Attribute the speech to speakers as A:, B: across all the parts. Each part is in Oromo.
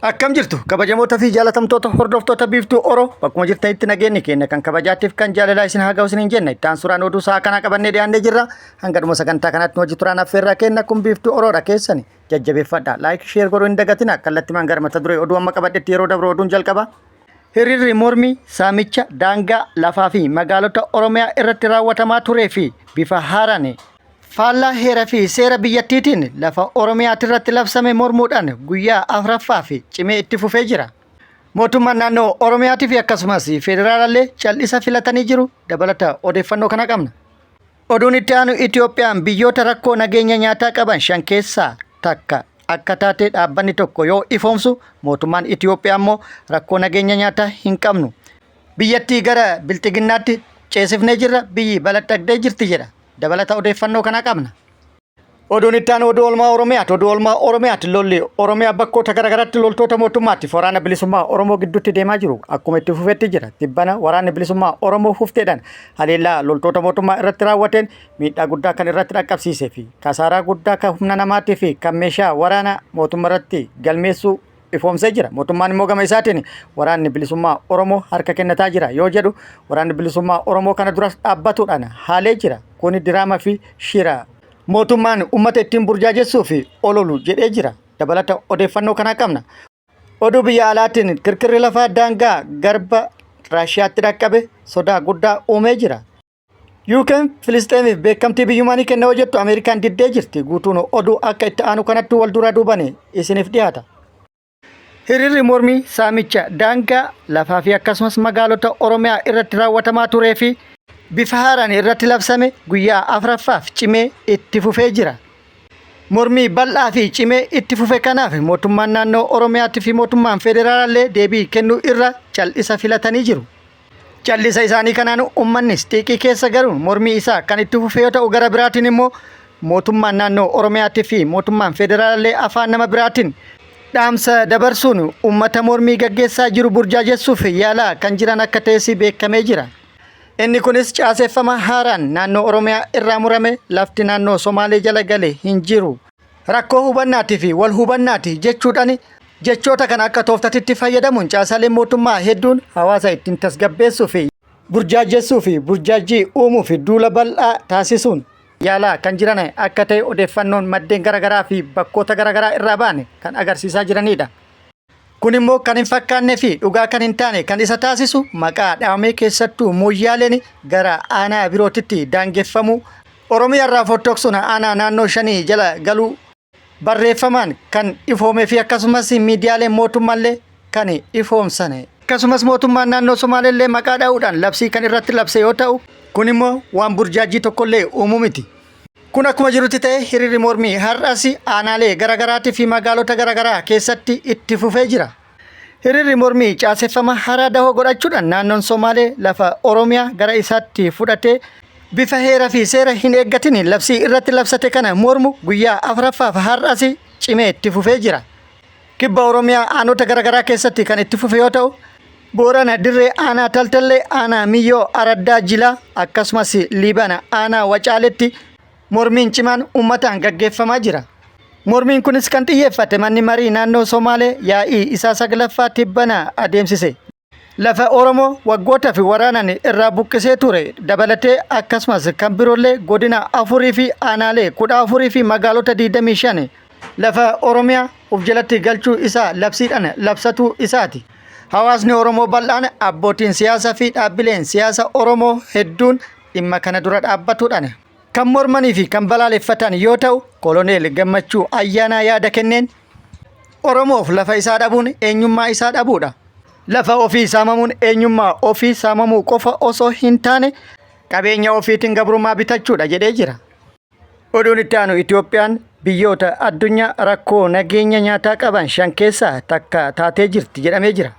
A: Akkam jirtu kabajamoota fi jaalatamtoota hordoftoota Biiftuu Oro, bakkuma jirtanitti nageenyi keenya kan kabajaatiif kan jaalalaa isin haa ga'u isiniin jenna. Itti aansuudhaan oduu sa'a kanaa qabannee dhiyaannee jirra. Hanga dhuma sagantaa kanaatti nu hojii turaan affeerraa kenna. Kun Biiftuu Oroodha, keessani jajjabeeffadha. Like, share godhuu hin dagatina. Kallattimaan gara mata duree oduu amma qabadhetti yeroo dabru oduun jalqaba. Hiriirri mormii saamicha daangaa lafaa fi magaalota Oromiyaa irratti raawwatamaa turee fi bifa haaraan faallaa heera fi seera biyyattiitiin lafa Oromiyaatirratti labsame mormuudhaan guyyaa afuraffaa fi cimee itti fufee jira. Mootummaan naannoo Oromiyaatii fi akkasumas federaalallee cal'isa filatanii jiru. Dabalata odeeffannoo kana qabna. Oduun itti aanu Itoophiyaan biyyoota rakkoo nageenya nyaataa qaban shan keessaa takka akka taate dhaabbanni tokko yoo ifoomsu, mootummaan Itoophiyaa immoo rakkoo nageenya nyaataa hin qabnu. Biyyattii gara bilxiginnaatti ceesifnee jirra, biyyi balaxxagdee jirti jedha. Dabalata odeeffannoo kana qabna. Oduun itti aanu oduu oolmaa Oromiyaati. Oduu oolmaa Oromiyaati. Lolli Oromiyaa bakkoota garaagaraatti loltoota mootummaatiif waraana bilisummaa Oromoo gidduutti deemaa jiru akkuma itti fufetti jira. Tibbana waraanni bilisummaa Oromoo hufteedhaan haleellaa loltoota mootummaa irratti raawwateen miidhaa guddaa kan irratti dhaqqabsiisee fi kasaaraa guddaa kan humna namaatii fi kan meeshaa waraana mootummaa irratti galmeessuu ifoomsee jira. Mootummaan immoo gama isaatiin waraanni bilisummaa Oromoo harka kennataa jira yoo jedhu, waraanni bilisummaa Oromoo kana duras dhaabbatuudhaan haalee jira. Kuni diraama fi shira mootummaan uummata ittiin burjaajessuu fi ololu jedhee jira. Dabalata odeeffannoo kanaa qabna. Oduu biyya alaatiin kirkirri lafaa daangaa garba Raashiyaatti dhaqqabe sodaa guddaa uumee jira. UK'n Filisxeemiif beekamtii biyyummaa ni kenna yoo jettu Ameerikaan diddee jirti. Guutuun oduu akka itti aanu kanatti wal duraa duubaan isiniif dhiyaata. Hiriirri mormii saamicha daangaa lafaa fi akkasumas magaalota Oromiyaa irratti raawwatamaa turee fi bifa haaraan irratti labsame guyyaa afuraffaaf cimee itti fufee jira. Mormii bal'aa fi cimee itti fufe kanaaf mootummaan naannoo Oromiyaatii fi mootummaan federaalaallee deebii kennuu irra cal'isa filatanii jiru. Callisa isaanii kanaan uummannis xiiqii keessa galuun mormii isaa kan itti fufe yoo ta'u, gara biraatiin immoo mootummaan naannoo Oromiyaatii fi mootummaan federaalaallee afaan nama biraatiin dhaamsa dabarsuun uummata mormii gaggeessaa jiru burjaajessuuf yaalaa kan jiran akka ta'es beekamee jira. Inni kunis caaseffama haaraan naannoo Oromiyaa irraa murame lafti naannoo Somaalee jala gale hin jiru. Rakkoo hubannaatii fi wal hubannaati jechuudhaan jechoota kana akka tooftatitti fayyadamuun caasaaleen mootummaa hedduun hawaasa ittiin tasgabbeessuu fi burjaajessuu fi burjaajii uumuu fi duula bal'aa taasisuun yaalaa kan jiran akka ta'e odeeffannoon maddeen garaagaraa fi bakkoota garaagaraa irraa ba'an kan agarsiisaa jiranidha. Kun immoo kan hin fakkaannee fi dhugaa kan hin taane kan isa taasisu maqaa dhahamee keessattuu Mooyyaaleen gara aanaa birootitti daangeffamuu, Oromiyaa irraa fottoksuun aanaa naannoo shanii jala galuu barreeffamaan kan ifoomee fi akkasumas miidiyaaleen mootummaallee kan ifoomsan. Akkasumas mootummaan naannoo Somaaleellee maqaa dha'uudhaan labsii kan irratti labse yoo ta'u, kun immoo waan burjaajii tokkollee uumuu miti. Kun akkuma jirutti ta'e hiriirri mormii har'as aanaalee garaagaraatii fi magaalota garaagaraa keessatti itti fufee jira. Hiriirri mormii caaseffama haaraa dahoo godhachuudhaan naannoon Somaalee lafa Oromiyaa gara isaatti fudhatee bifa heera fi seera hin eeggatin labsii irratti labsate kana mormu guyyaa afuraffaaf har'as cimee itti fufee jira. Kibba Oromiyaa aanota garaagaraa keessatti kan itti fufe yoo ta'u, Boorana Dirree aanaa Taltallee, aanaa Miyyoo Araddaa Jilaa, akkasumas Liibana aanaa Wacaaletti mormiin cimaan uummataan gaggeeffamaa jira. Mormiin kunis kan xiyyeeffate manni marii naannoo Somaalee yaa'ii isaa saglaffaa tibbana adeemsise. Lafa Oromoo waggoota fi waraanaan irraa buqqisee ture dabalatee akkasumas kan biroollee godina afurii fi aanaalee 14 fi magaalota 25 lafa Oromiyaa of jalatti galchuu isaa labsiidhaan labsatuu isaati. Hawaasni Oromoo bal'aan, abbootiin siyaasaa fi dhaabbileen siyaasa Oromoo hedduun dhimma kana dura dhaabbatuudhaan kan mormanii fi kan balaaleffatan yoo ta'u, Koloneel Gammachuu Ayyaanaa yaada kenneen Oromoof lafa isaa dhabuun eenyummaa isaa dhabuudha. Lafa ofii saamamuun eenyummaa ofii saamamuu qofa osoo hin taane qabeenya ofiitiin gabrummaa bitachuudha jedhee jira. Oduun itti aanu Itoophiyaan biyyoota addunyaa rakkoo nageenya nyaataa qaban shan keessaa takka taatee jirti jedhamee jira.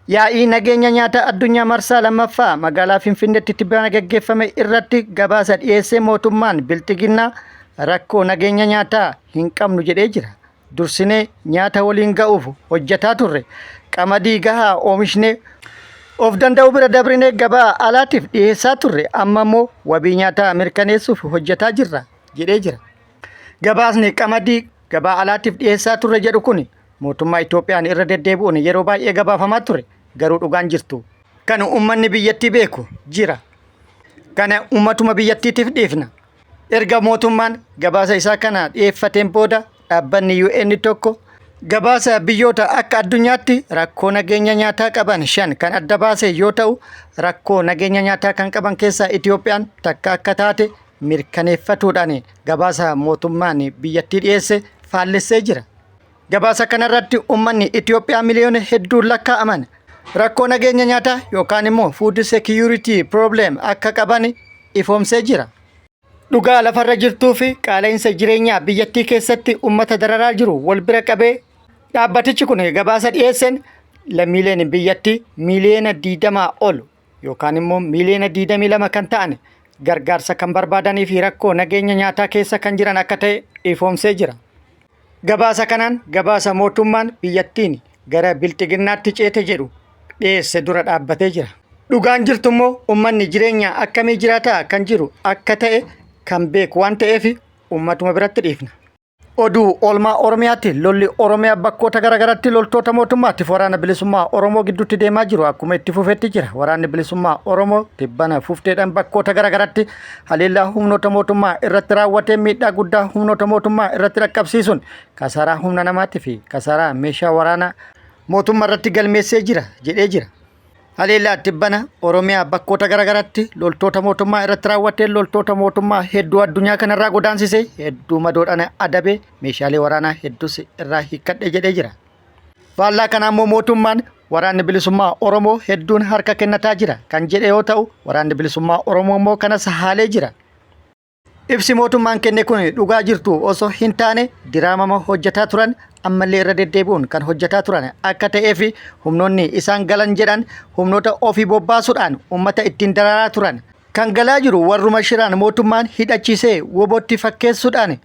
A: Yaa'ii nageenya nyaataa addunyaa marsaa lammaffaa magaalaa Finfinneetti tibbana gaggeeffame irratti gabaasa dhiyeessee mootummaan bilxiginnaa rakkoo nageenya nyaataa hin qabnu jedhee jira. Dursinee nyaata waliin ga'uuf hojjetaa turre. Qamadii gahaa oomishnee of danda'uu bira dabrinee gabaa alaatiif dhiyeessaa turre. Amma immoo wabii nyaataa mirkaneessuuf hojjetaa jirra jedhee jira. Gabaasni qamadii gabaa alaatiif dhiyeessaa turre jedhu kun mootummaa Itoophiyaan irra deddeebi'uun yeroo baay'ee gabaafamaa ture. Garuu dhugaan jirtu kan uummanni biyyattii beeku jira. Kana uummatuma biyyattiitiif dhiifna. Erga mootummaan gabaasa isaa kana dhiyeeffateen booda dhaabbanni UN tokko gabaasa biyyoota akka addunyaatti rakkoo nageenya nyaataa qaban 5 kan adda baase yoo ta'u, rakkoo nageenya nyaataa kan qaban keessaa Itoophiyaan takka akka taate mirkaneeffatuudhaan gabaasa mootummaan biyyattii dhiyeesse faallessee jira. Gabaasa kanarratti uummanni Itoophiyaa miliyoona hedduun lakkaa'aman rakkoo nageenya nyaataa yookaan immoo food security problem akka qaban ifoomsee jira. Dhugaa lafarra jirtuu fi qaala'insa jireenyaa biyyattii keessatti uummata dararaa jiru wal bira qabee dhaabbatichi kun gabaasa dhiyeesseen lammiileen biyyattii miliyoona 20 ol yookaan immoo miliyoona 22 kan ta'an gargaarsa kan barbaadanii fi rakkoo nageenya nyaataa keessa kan jiran akka ta'e ifoomsee jira. Gabaasa kanaan gabaasa mootummaan biyyattiin gara bilxiginnaatti ceete jedhu dhiyeesse dura dhaabbatee jira. Dhugaan jirtu immoo uummanni jireenya akkamii jiraataa kan jiru akka ta'e kan beeku waan ta'eef uummatuma biratti dhiifna. Oduu oolmaa Oromiyaatti lolli Oromiyaa bakkoota garaagaraatti loltoota mootummaatti waraana bilisummaa Oromoo gidduutti deemaa jiru akkuma itti fufetti jira. Waraanni bilisummaa Oromoo tibbana fufteedhaan bakkoota garaagaraatti haleellaa humnoota mootummaa irratti raawwatee miidhaa guddaa humnoota mootummaa irratti dhaqqabsiisuun kasaaraa humna namaatii fi kasaaraa meeshaa waraanaa mootummaa irratti galmeessee jira jedhee jira. Haleellaa tibbana Oromiyaa bakkoota garaagaraatti loltoota mootummaa irratti raawwatee loltoota mootummaa hedduu addunyaa kanarraa godaansise, hedduu madoodhaan adabee, meeshaalee waraanaa hedduus irraa hiikkadhe jedhee jira. Faallaa kanaa immoo mootummaan waraanni bilisummaa Oromoo hedduun harka kennataa jira kan jedhe yoo ta'u, waraanni bilisummaa Oromoo immoo kanas haalee jira. Ibsi mootummaan kenne kun dhugaa jirtu osoo hin taane diraamama hojjetaa turan ammallee irra deddeebi'uun kan hojjetaa turan akka ta'ee fi humnoonni isaan galan jedhan humnoota ofii bobbaasuudhaan uummata ittiin dararaa turan. Kan galaa jiru warruma shiraan mootummaan hidhachiisee WBOtti fakkeessuudhaan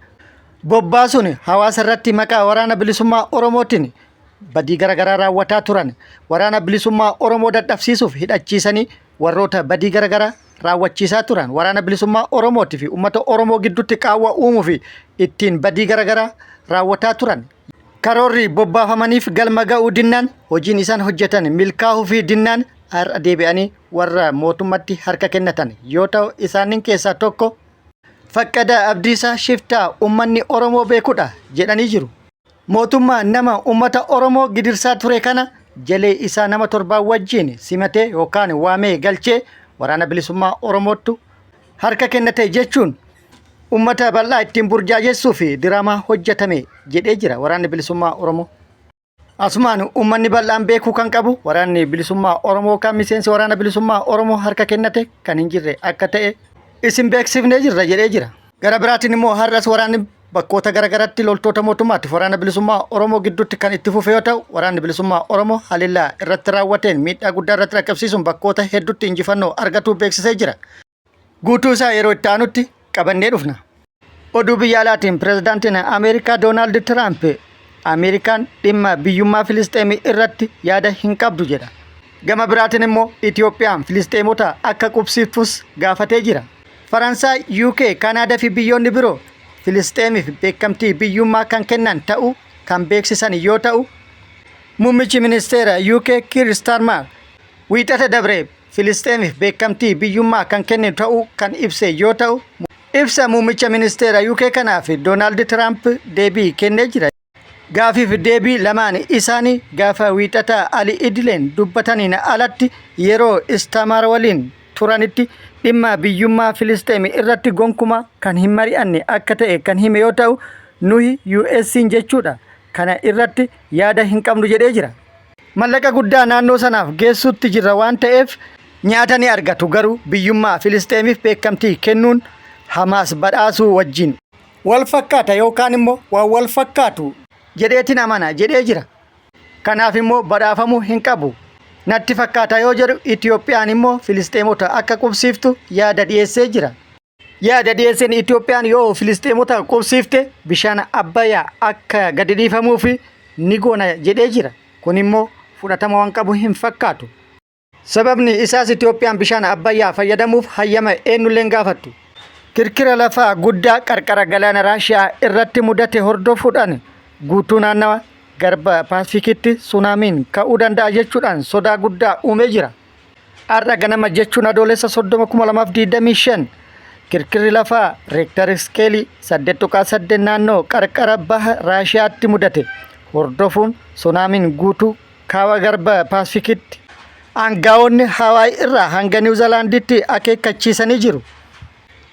A: bobbaasuun hawaasa irratti maqaa waraana bilisummaa Oromootiin badii garaagaraa raawwataa turan. Waraana bilisummaa Oromoo dadhabsiisuuf hidhachiisanii warroota badii garaagaraa raawwachiisaa turan, waraana bilisummaa Oromootii fi uummata Oromoo gidduutti qaawwa uumuu fi ittiin badii garaagaraa raawwataa turan. Karoorri bobbaafamaniif galma ga'uu dinnaan, hojiin isaan hojjetan milkaa'uu fi dinnaan har'a deebi'anii warra mootummatti harka kennatan yoo ta'u, isaanin keessaa tokko Faqqadaa Abdiisaa shiftaa uummanni Oromoo beekudha jedhanii jiru. Mootummaa nama uummata Oromoo gidirsaa ture kana jalee isaa nama torbaa wajjin simatee yookaan waamee galchee waraana bilisummaa Oromoottu harka kennate jechuun uummata bal'aa ittiin burjaajessuu fi diraamaa hojjetame jedhee jira waraanni bilisummaa Oromoo. Asumaan uummanni bal'aan beekuu kan qabu waraanni bilisummaa Oromoo kan miseensi waraana bilisummaa Oromoo harka kennate kan hin jirre akka ta'e isin beeksifnee jirra jedhee jira. Gara biraatiin immoo har'as waraanni bakkoota garaagaratti loltoota mootummaatti waraana bilisummaa Oromoo gidduutti kan itti fufe yoo ta'u, waraanni bilisummaa Oromoo haleellaa irratti raawwateen miidhaa guddaa irratti dhaqqabsiisuun bakkoota hedduutti injifannoo argatuu beeksisee jira. Guutuu isaa yeroo itti aanutti qabannee dhufna. Oduu biyya alaatiin pirezidaantiin Ameerikaa Doonaald Tiraamp Ameerikaan dhimma biyyummaa Filisxeemii irratti yaada hin qabdu jedha. Gama biraatiin immoo Itoophiyaan Filisxeemota akka qubsiiftus gaafatee jira. Faransaay, UK, Kanaadaa fi biyyoonni biroo Filisxeemiif beekamtii biyyummaa kan kennan ta'uu kan beeksisan yoo ta'u, Muummichi Ministeera UK Kiir Starmer Wiixata dabre Filisxeemiif beekamtii biyyummaa kan kennu ta'uu kan ibse yoo ta'u, ibsa Muummicha Ministeera UK kanaaf Doonaald Tiraamp deebii kennee jira. Gaafiif deebii lamaan isaanii gaafa Wiixataa ali idileen dubbataniin alatti yeroo Istaamaar waliin turanitti dhimma biyyummaa Filisxeem irratti gonkumaa kan hin mari'anne akka ta'e kan hime yoo ta'u, nuhi US'n jechuudha kana irratti yaada hin qabnu jedhee jira. Mallaqa guddaa naannoo sanaaf geessuutti jirra waan ta'eef nyaata ni argatu, garuu biyyummaa Filisxeemiif beekamtii kennuun Hamaas badhaasuu wajjin wal fakkaata yookaan immoo waan wal fakkaatu jedheetin amana jedhee jira. Kanaaf immoo badhaafamuu hin qabu natti fakkaata yoo jedhu, Itoophiyaan immoo Filisxeemota akka qubsiiftu yaada dhiyeessee jira. Yaada dhiyeesseen Itoophiyaan yoo Filisxeemota qubsiifte bishaan Abbayyaa akka gadi dhiifamuuf ni goona jedhee jira. Kun immoo fudhatama waan qabu hin fakkaatu. Sababni isaas Itoophiyaan bishaan Abbayyaa fayyadamuuf hayyama eenyullee hin gaafattu. Kirkira lafaa guddaa qarqara galaana Raashiyaa irratti mudate hordofuudhaan guutuu naannawa Garba Paasifikitti suunaamiin ka'uu danda'a jechuudhaan sodaa guddaa uumee jira. Har'a ganama jechuun Adoolessa 30 2025 kirkirri lafaa reektar iskeelii 8.8 naannoo qarqara baha Raashiyaatti mudate hordofuun suunaamiin guutuu kaaba Garba Paasifikitti aangaa'onni Hawaay irraa hanga Niwuzilaanditti akeekkachiisanii jiru.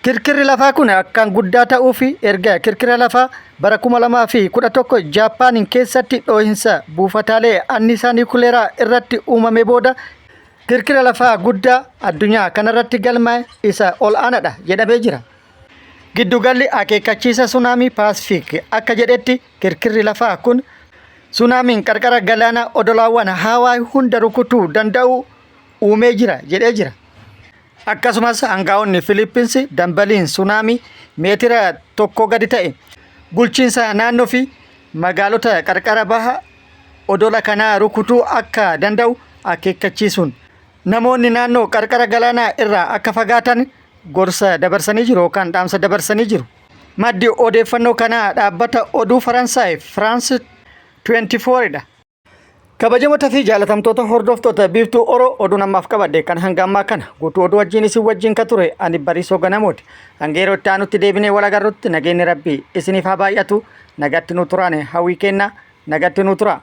A: Kirkirri lafaa kun akkaan guddaa ta'uu fi erga kirkira lafaa bara 2011 Jaappaaniin keessatti dhoohinsa buufataalee anniisaa niwukileeraa irratti uumame booda kirkira lafaa guddaa addunyaa kanarratti galmaa'e isa ol aanaadha jedhamee jira. Giddugalli akeekkachiisa sunaamii Paasifiik akka jedhetti kirkirri lafaa kun sunaamiin qarqara galaana odolaawwan Haawaay hunda rukutuu danda'u uumee jira jedhee jira. Akkasumas angaa'onni Filippinsi dambaliin sunaamii meetira tokko gadi ta'e bulchiinsa naannoo fi magaalota qarqara baha odola kanaa rukutuu akka danda'u akeekkachiisuun namoonni naannoo qarqara galaanaa irraa akka fagaatan gorsa dabarsanii jiru yookaan dhaamsa dabarsanii jiru. Maddi odeeffannoo kanaa dhaabbata oduu Faransaay France 24 dha. Kabajamoota fi jaalatamtoota hordoftoota Biiftuu Oro, oduun ammaaf qabadhe kan hanga ammaa kana. Guutuu oduu wajjin isin wajjin ka ture ani Bariisoo Ganamooti. Hanga yeroo itti aanutti deebinee wal agarrutti nageenyi Rabbii isiniif haa baay'atu. Nagatti nu turaane hawwii kenna. Nagatti nu tura.